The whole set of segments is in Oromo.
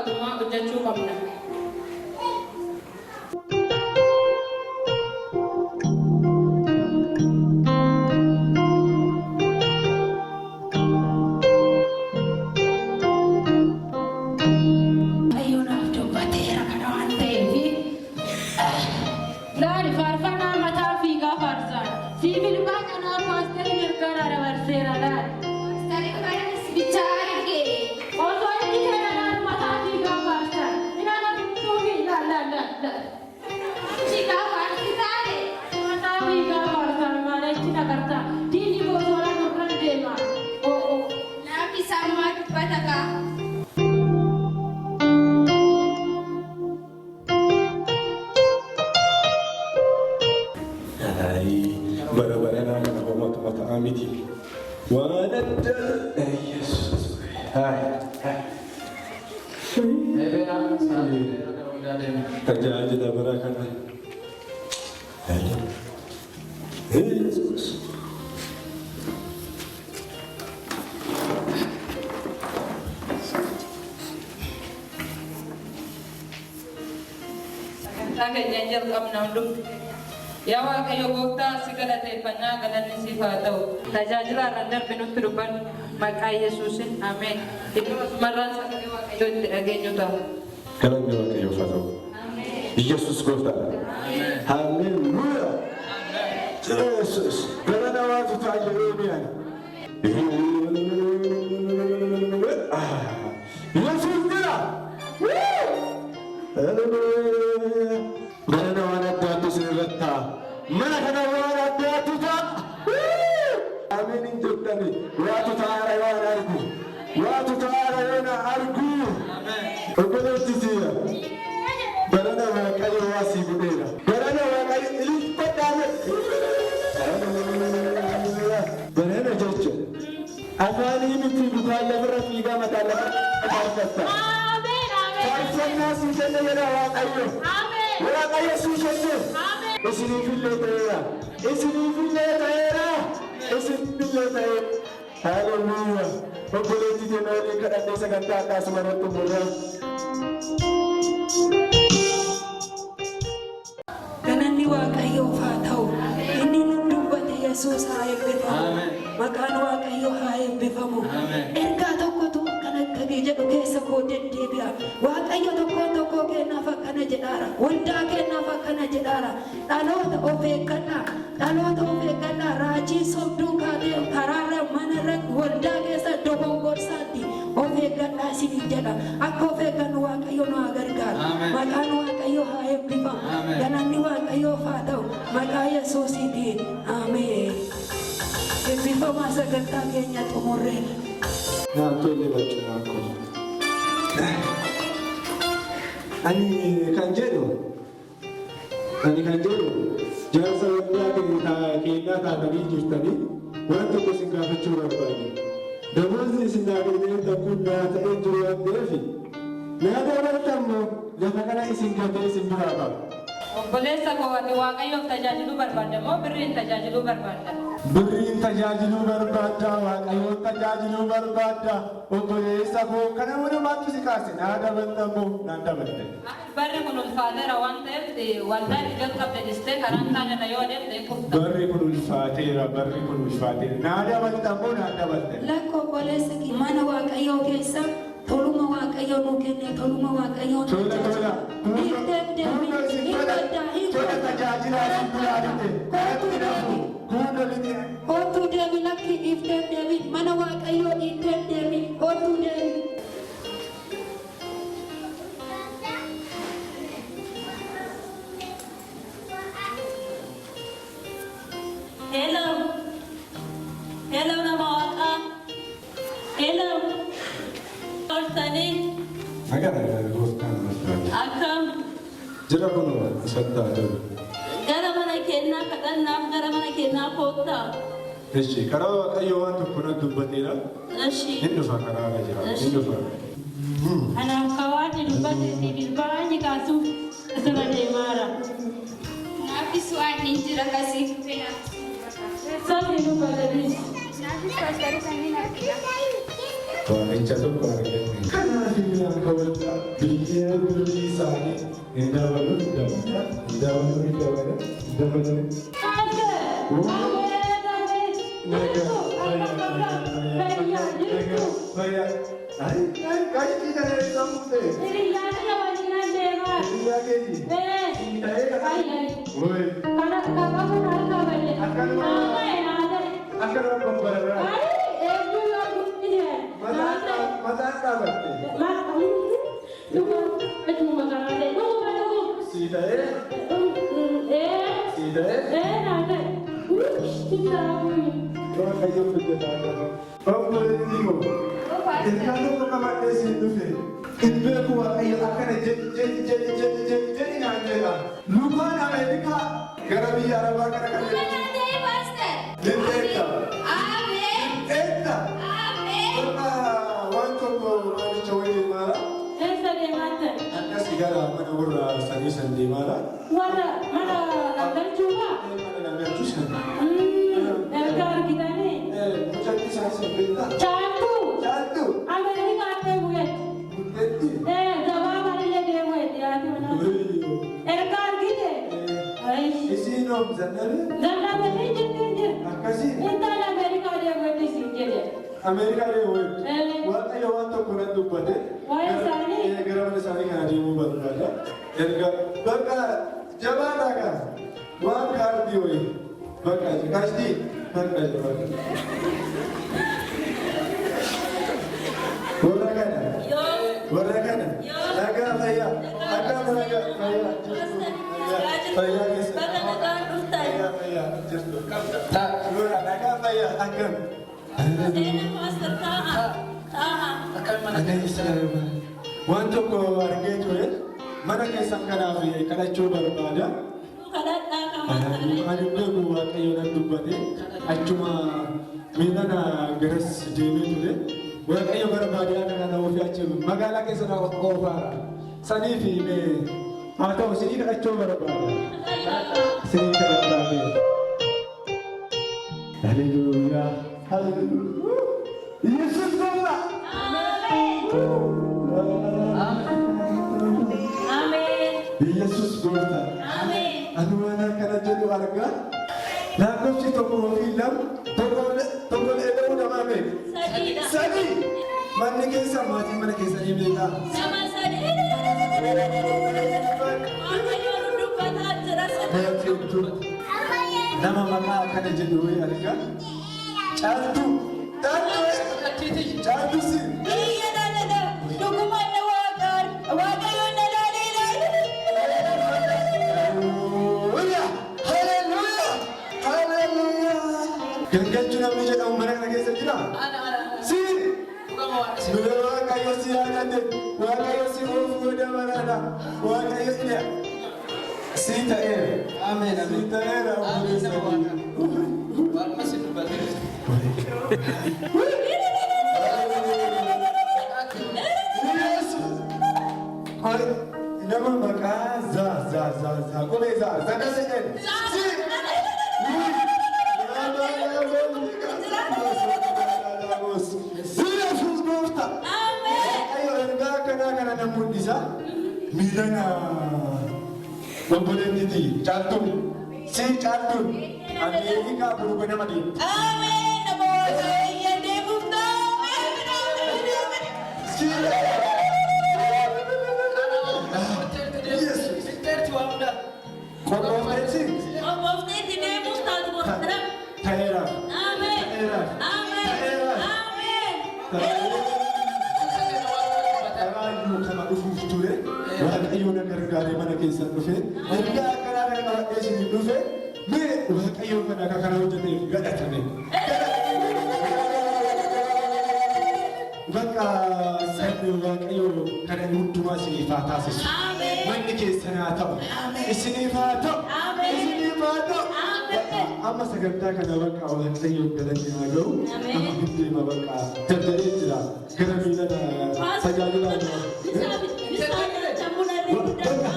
waaqummaa hojjechuu qabna. Waaqayyo naaf dubbateera kana waan ta'eef. Laali faarfannaa mataa fiigaa faarsaan. Siif ilmaa kanaa paasteriin ergaa dabarseera laali. Paastariin baay'ee bichaa arge. Osoo inni kana laal mataa fiigaa faarsaan. Ina namni laal laal laal laal. Fiigaa faarsisaare. Mataa fiigaa faarsaan maal achi nagartaa. Diinni boosola nurran deema. Oo. Naaf isaan maa dubbata kaa? Bara baranaa kana homatuma ta'aa miti. Waan adda Yesuus. Tajaajila bara kana. Yesuus. Sagantaa keenya hin jalqabna hundumti keenya. Yaa Waaqayyo gooftaa si galateeffannaa galanni siif haa ta'u. Tajaajila irraan darbe nutti dubbadhu maqaa Yesuusin ameen. Iddoo asumarraan sagalee Waaqayyoo itti dhageenyu ta'a. Galanni Waaqayyoof haa ta'u. Yesuus gooftaadha. Haleluuyaa. Yesuus. Galana waatu ta'a jedhee mi'aan. Yesuus jira. Galana waan addaatu isin irratti ta'a. Mana kana waan addaatu ta'a. Ameen hin jettani. Waatu ta'aara waan argu. Waatu ta'aara yoona argu. Obboleetti siya. Barana Waaqayyo waa sii godheera. Barana Waaqayyo ililfadhaame. Barana jecha. Afaanii miti lukaan lafarra fiigaa mataa lafa faarfatta. Ameen ameen. Faarfannaa sii kenne jedha Waaqayyo. Ameen. Waaqayyo sii kenne. Ameen. Isiniifillee ta'eera. Isiniifillee ta'eera. Isiniifillee ta'eera. Haleluuyaa. Obboleetti keenya waliin kadhannee sagantaa akkasuma irratti xumurra. Galanni Waaqayyoof haa ta'u. Inni nu dubbate Yesuus haa eebbifamu. Maqaan Waaqayyoo haa eebbifamu. Ergaa tokkotu kan akka jedhu keessa koo deddeebi'a. Waaqayyo tokkoon tokkoo kennaaf akkana jedhaara. Waldaa kennaaf akkana jedhaara. Dhaloota of eeggadhaa. Dhaloota of eeggadhaa. Raajii sobduu kaatee karaarra manarra waldaa keessa dogongorsaatti of eeggadhaa isiniin jedha. Akka of eeggannu Waaqayyo nu haa gargaaru. Maqaan Waaqayyoo haa eebbifamu. Galanni Waaqayyoof haa ta'u. Maqaa Yesuusiitiin. Ameen. Eebbifamaa sagantaa keenya xumurreera. Naa tole barcumaan kun. Ani kan jedhu ani kan jedhu jaarsa waldaa keenyaa taatanii jirtanii waan tokko isin gaafachuu barbaade. Damoosni isin naa kennitan kun naa ta'ee jiru waan ta'eef naa dabaltan immoo lafa kana isin gatee isin biraa ba'a. Obboleessa koo ati Waaqayyoof tajaajiluu barbaadda moo birriin tajaajiluu barbaadda? Birriin tajaajiluu barbaadda, Waaqayyoon tajaajiluu barbaadda. Obboleessa koo kana hundumaatti si kaase naa dabalta immoo naan dabalte. Barri kun ulfaateera waan ta'eef waldaa itti jalqabde dhistee karaan taanirra yoo adeemte kufta. Barri kun ulfaateera, barri kun ulfaateera. Naa dabalta immoo naan dabalte. Lakka obboleessa kee mana Waaqayyoo keessa toluma Waaqayyoo nuu kenne toluma Waaqayyoo nu Tola tola. Dhiifteen deemi Kuuno isin hin tola baddaa hin tola baddaa. tajaajilaa isin biraa dhufe. Kootuu Kanatti nafu. deemi. Kuuno lixi. Kootuu deemi lakki dhiifteen deemi mana Waaqayyoo dhiifteen deemi kootuu deemi. Hello. Hello nama waaqaa. Hello. Ooltanii Nagaa gooftaan barbaade. akkam Jira kun isatti haa tolu. gara mana keenyaa kadhannaaf gara mana keenyaa koottaa. Eshi karaa Waaqayyoo waan tokko natti dubbateera. Eshi. Hin dhufa karaa irra jira. Hin dhufa. Anaaf kawaanni dubbate siif ilbaanyi kaasuuf asirra deemaara. Naafis waan hin jira kasiif naafis Sabni dubbatanis. Naafis paasterii kanneen argina. Waamicha tokko arganne. Kanaaf mi'aan kabajaa biyya birrii isaanii hin dabalu hin dabala hin dabalu hin dabala hin dabalu. Hin beeku Waaqayyo akkana jedhi jedhi jedhi jedhi jedhi jedhi naan jedha. Lukaan Ameerikaa gara biyya Arabaa kana kan Dhugaa ta'e, Paaster. Lilleetta. Ameen. Eetta. Ameen. Bakka waan tokko maamicha waliin maala. Eessa deemaattan? Akkas gara mana warra sanii san deemaadha. Warra mana gangalchuudha? Mana gangalchuu san. Erga argitanii? Mucatti isaa san beektaa? Caaltuu! Caaltuu. Ameerikaa deemuutti. Guddetti. Gabaa kanallee deemuutti yaati mana. Erga argite? Isiin oom zannabee? Zannabee jirti hin jirti. Akkasii. Intala Ameerikaa deemuutti siin jedhe. Ameerikaa deemuutti. Waaqayyo waan tokko nan dubbate. Waa'ee isaanii? Gara mana isaanii kana deemuu barbaada. Erga bakka jabaadhaa kana waan kaardii wayii bakka qashtii bakka jabaadha. Warra kana warra kana nagaa fayyaa akkam nagaa fayyaa jirtu fayyaa keessa Baga nagaan dhuftan. Fayyaa fayyaa jirtu nagaa fayyaa akkam. Seena, Paaster, taa'a. Taa'a. Anis waan tokko argee ture mana keessan kanaaf kadhachuu barbaada. Kadhadhaa kan, Paaster. Ani beeku Waaqayyo nan dubbate achuma miilana garas deemee ture. Waaqayyo gara baadiyyaa kana na oofee achi magaalaa keessa na oofaara. Saniif mee haa ta'u isinii kadhachuu barbaada. Isinii kadhadhaa. Haleluuyaa. Haleluuyaa. Yesuus gooftaa. Ameen. Yesuus gooftaa. Ameen. Ani waan akkana jedhu argaa. Lakkoofsi tokkoo fi lama tokko tokko eda'uu namaa meeqa? Sadiidha. Sadi. Manni keessa maatiin mana keessanii meeqa? Nama sadi. Waaqayyo nu dubbataa jira. Maatii hedduu. Nama maqaa akkana jedhu wayii argaa. Caaltuu. Caaltuu. Caaltuu si. Biyya dhalala dhugumaan na waaqaan Waaqayyoon na laalee. Haleluuyaa! Haleluuyaa! Haleluuyaa! Gangalchuu namni jedhamu mana kana keessa jira? Si! Dura Waaqayyo si yaadate, Waaqayyo si oofuu dabalaadha, Waaqayyo ila. Si ta'eera. Ameen. Si ta'eera obboleessa kiyya. Waaqni si dubbatee. Yesuus! Nama maqaa za za za za qubee za za kan jedhan. Si! Yesuus gooftaa. Waaqayyo ergaa akkanaa kana nan mul'isa. Miidhana obboleettiti caaltuun si caaltuun Ameerikaa burgu nama deemti. Ameen. Nama Waaqayyo deemuuf ta'u. Si Yesuus. Filteerti waa hunda. Qophoofteetti Qophoofteetti deemuuf taatu boqotan. ta'eera. Ameen. Ta'eera. Ameen. Ta'eera. Ameen. Karaayyuu kana dhufuuf ture Waaqayyo na gargaaree mana keessan dhufe ergaa akkanaa kana qabadhee isiniif dhufe mee Waaqayyo kana akka kana hojjeteef gadhatame. Bakka sabni Waaqayyo kana hundumaa isiniif haa taasisu. Ameen. Manni keessan haa ta'u. Isiniif haa ta'u. Ameen. Isiniif haa ta'u. Ameen. Amma sagantaa kana bakka Waaqayyo galanni haa ga'u. Ameen. Amma hin bakka daldalee jira. Gara miila tajaajilaa jira. Bishaan nyaachamuu narree guddaa.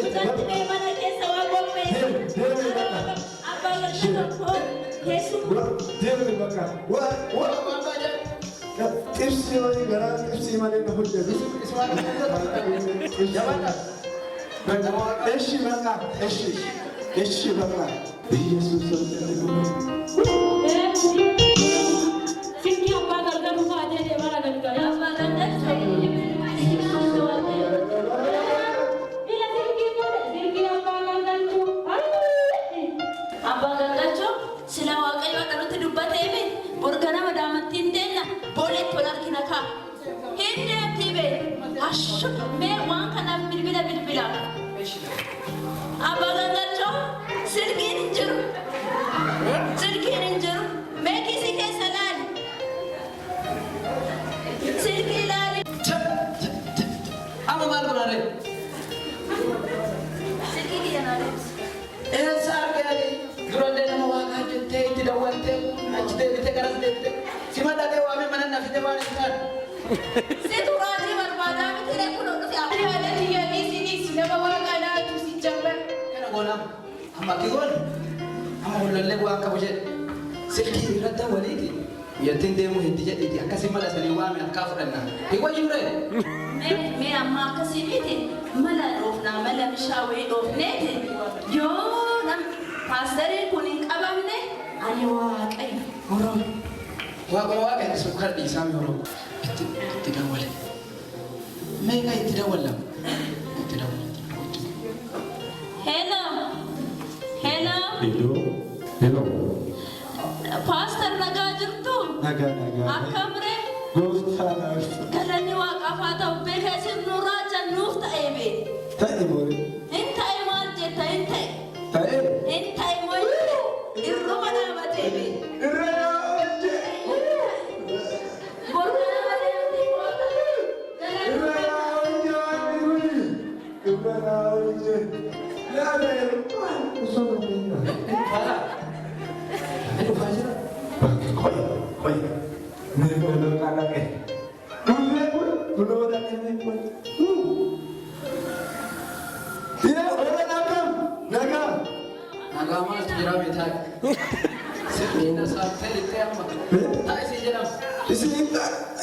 Mucatti mana keessa waa qopheesse. Deemi Abbaa galta tokko keessuma. Deemi bakka. Waa waa. malee na hojjetu. እሺ በቃ እሺ እሺ በቃ ኢየሱስ። Silkii abbaa gargaaru faatee deemaa gargaara. Abbaa galgalchoo. Ila silkii fuudhe silkii abbaa gargalchuu. Abbaa galgalchoo sila Waaqayyo akka nutti dubbateefi borganama daamattiin deenna booleetti wal argina kaa. Hin deemtii bee ashu mee waan kanaaf bilbila bilbila. Abbaa galgalchoo, silkiin hin jiru. Silkiin hin jiru. Mee kiisii keessa laali. Silkii laali. Amma maal godhaare? Silkii kiyya naa deebisi. Eessa arganii durallee nama waaqaa jettee itti dawwaltee achi deebitee garas deebitee sima dhaqee waamee mana na fide waan hin taane. Situ raajii barbaadaa miti ree kunoo dhufe. Haala kiyya nama waaqaa naatu si jambar. Kana goona amma akki goona amma hollallee waan qabu jedhe silkii irratti waliiti biyyattiin deemuu heddii jedhiiti akkasii mala sanii waame harkaa fudhanna. Hiwwayyuuree. Mee mee amma akkasii miti mala dhoofnaa mala bishaan wayii dhoofneeti yoo nam paastariin kun hin qabamne ani Waaqayyo. Oromo. Waaquma waaqa inni sukkar dhiisaa mi Oromo. Itti itti dawwale. Meeqa itti dawwallama? Itti dawwale. Hello. Hello. Hello, hello. Paastar, nagaa jirtu? Nagaa, nagaa. Akkam ree? Gooftaadhaaf. Galanni waaqaaf haa ta'u, beeka isin nurraa jannuuf ta'ee bee. Ta'e boore. Hin ta'e maal jetta hin ta'e. Ta'e. Hin ta'e mooyi irruma dhaabatee bee. Irra yaa'ee. Boru nama deemtee koota. Galanni Irra yaa'ee waan kuni. Irra yaa'ee. Yaada osoo Faara. Inni dhufaa jira. Qoy qoy. Mee qoy dhaqee. Dhufee kun kunoo dhaqee mee qoy. Yaa ola akkam nagaa. Nagaa maaltu jira beekaa? Silkiin saamtee lixxee amma. Taa'e sii jedhama. Isin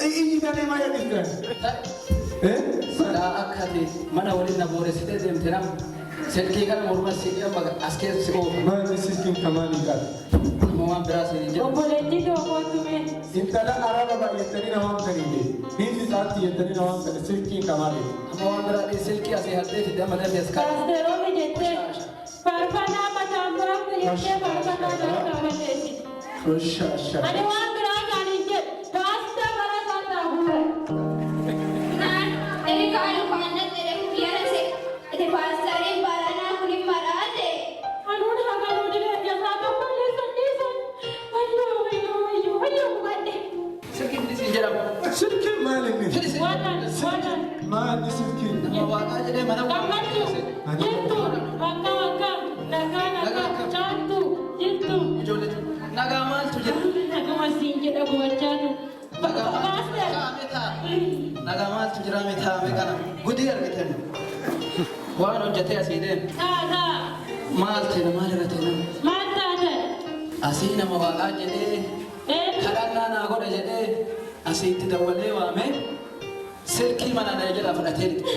iyyitanii maa jedhiftan? Taa'e. Silaa akka ati mana waliin na booressitee deemte nama silkii kana morma si amma as keessa si oofa. Maali silkiin kamaanii qaba? Amma waan biraa siin hin jedhu. Obboleettii koo mee. Intala araba baay'attanii na waamtanii Hindi isaatti jettanii na waamtanii silkiin kamaali. Amma waan biraa dhiis silkii asii haddee fidee amma dafee as kaa'e. Paasteroonni jettee faarfannaa mataan baafte jettee faarfannaa mataa balleessi. Qoshasha. Ani waan biraa kan hin jedhu paastaa bara isaa guure. Naan erga ani kwaanna jedhe kuyyana se ite paastariin baranaa kun hin maraate. Anuun haganuu jireenya isaa tokko dhiisan dhiisan. Wayyoo wayyoo wayyoo wayyoo gubadhe. Silkii fidi siin jedhama. Silkiin maali inni? Fidi siin. Waanan waanan. Maali silkiin? Nama waaqaa jedhee mana Gammachuu jirtu bakka bakka nagaa nagaa caaltu jirtu. Ijoollee nagaa maaltu jira? Naguma siin jedha gubachaa jiru. Nagaa Paaster. taa'ame taa'ame. Nagaa maaltu jira mee taa'ame kana gudii argitan. Waan hojjetee asii deeme. Taa taa. Maal ta'e maal irra ta'e nama? Maal taatan? Asii nama waaqaa jedhee kadhannaa naa godha jedhee asiitti dawwalee waamee silkii mana na jedha fudhatee lixe.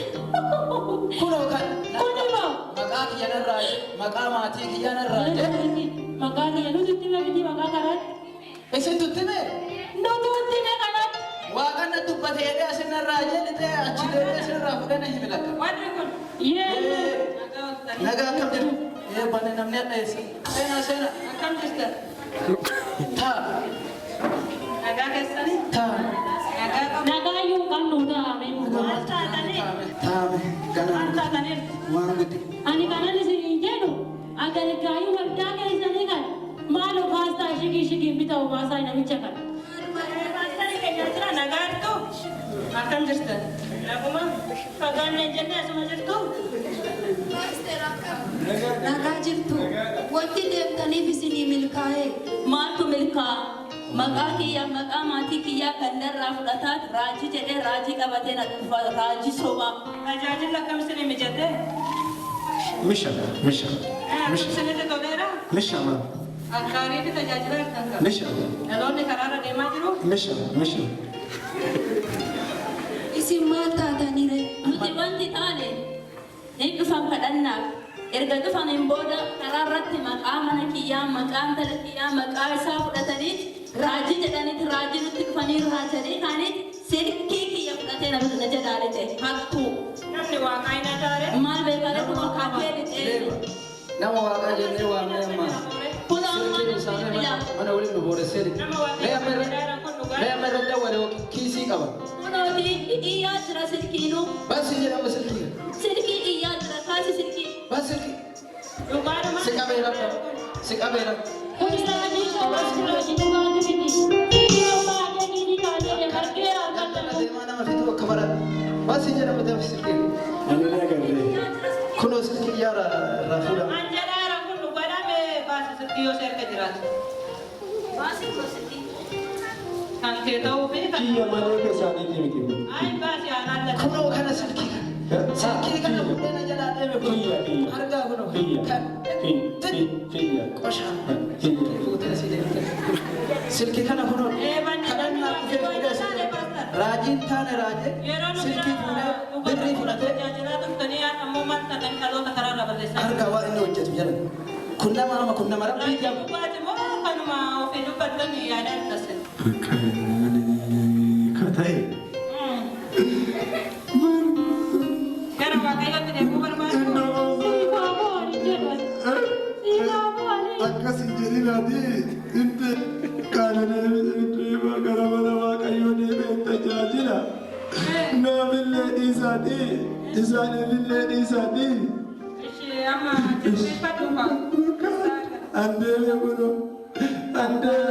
Kunoo kan Kun immoo. maqaa kiyya narraa jedhe maqaa maatii kiyya narraa jedhe. Maqaa kiyya nuti itti miti maqaa kanaatti. Isin tuttime. Nuti itti hime kanatti. Waaqan na dubbate jedhee asin narraa jedhe lixee achi deemee isinirraa fudhee na hime lakka. Warri kun Yee. nagaa ooltanii. Nagaa akkam jirtu? Ee banne namni hadha eessa? Seenaa seenaa. Akkam jirtan? Taa. Nagaa keessanii? Taa. Nagaa qabdu? Nagaa iyyuu hin qabnu taa'ame. Maal taatanii? Taame Maal ganaa taataniif? waan guddi. Ani kanan isiniin jedhu agalgaayii waldaa keessanii kan maaloo paastaa shigii shigiin bitamu baasaa namicha kana. Paastarii keenya jira nagaa jirtu? Akkam jirtan? Naguma? Fagaanne jennee asuma jirtu? Nagaa jirtu. Wanti deemtaniif isinii milkaa'e. Maaltu milkaa? Maqaa kiyyaa maqaa maatii kiyyaa kan narraa fudhataa raajii jedhee raajii qabatee na dhufa raajii sobaa. Tajaajilli akkam isinii mijate? Misha, misha, Akkam isinitti toleera? misha maal? Akkaarii fi tajaajila kan qabu. Misha, Dhaloonni karaarra deemaa jiru. misha, misha. Isin maal taataniire? Nuti wanti taane ni dhufan kadhannaaf. Erga dhufaniin booda karaa irratti maqaa mana kiyyaa, maqaa intala kiyyaa, maqaa isaa fudhatanii raajii jedhaniiti raajii nutti dhufanii raajanii kaaniiti silkii kiyya fudhatee na jalaa lixe hattuu. Namni waaqaa hin adaare. Maal beekaa kun kaatee lixee. Nama waaqaa jennee waamnee amma Kun amma silkiin isaanii mana waliin nu booressee lixe. Nama Mee amma irra waaqayyoo kun dhugaa. mee amma irra dawwale kiisii qaba. Kunooti iyyaa jira silkiinuu. Basi jedhama silkii. Silkii iyyaa jira kaasi silkii. Bas silkii. Dhugaadhuma. Si qabeera. Si qabeera. Kun raajii sobaati raajii dhugaati miti. Silkii ammaa akeekii kaatee deema argeera Nama harkatti. deemaa nama fituu akka bara. Basi jedhama tafi silkii. Ani ni agarree. Kunoo silkii yaara irraa fuudhama. An jedhaara kun dhugaadhaa mee baasi silkii yoo seerka jiraatu. Baasi kunoo silkii. Kan kee ta'uu fi kan. Kiyya malee keessaaniitii miti. Ay baasi aanaan lafa. Kunoo kana silkii kana. Silkii kana fuudhee na jalaa deeme kun. Kiyya kiyya. Argaa kunoo. Kiyya. Kan. Kiyya. Kiyya. Qoshaa. Kiyya. Fuutee asii deemte. Silkii kana kunoo. Kadhannaa dhufee fuudhee asii deemte. Raajiin taane raajee. Yeroo nu Silkii fuudhee birrii fudhatee. tajaajilaa turtanii ammoo maal taatan dhaloota karaarra balleessaa. Argaa waan inni hojjetu jedhan. Kun nama ama kun nama rabbii Raajii jedhamu. dhugaati moo kanuma ofii dubbattanii yaadaan tasin. Bakka ka ta'e. Gara waaqayyootti deemuu barbaadu. Siifaa bu'anii jedhu. Siifaa bu'anii. Akkas hin jedhinaati itti qaananee gara mana waaqayyoo deemee tajaajila. Naafillee dhiisaatii isaaniifillee dhiisaatii. Ishee amma jilbeeffadhu faa. Andeeme kunoo andeeme.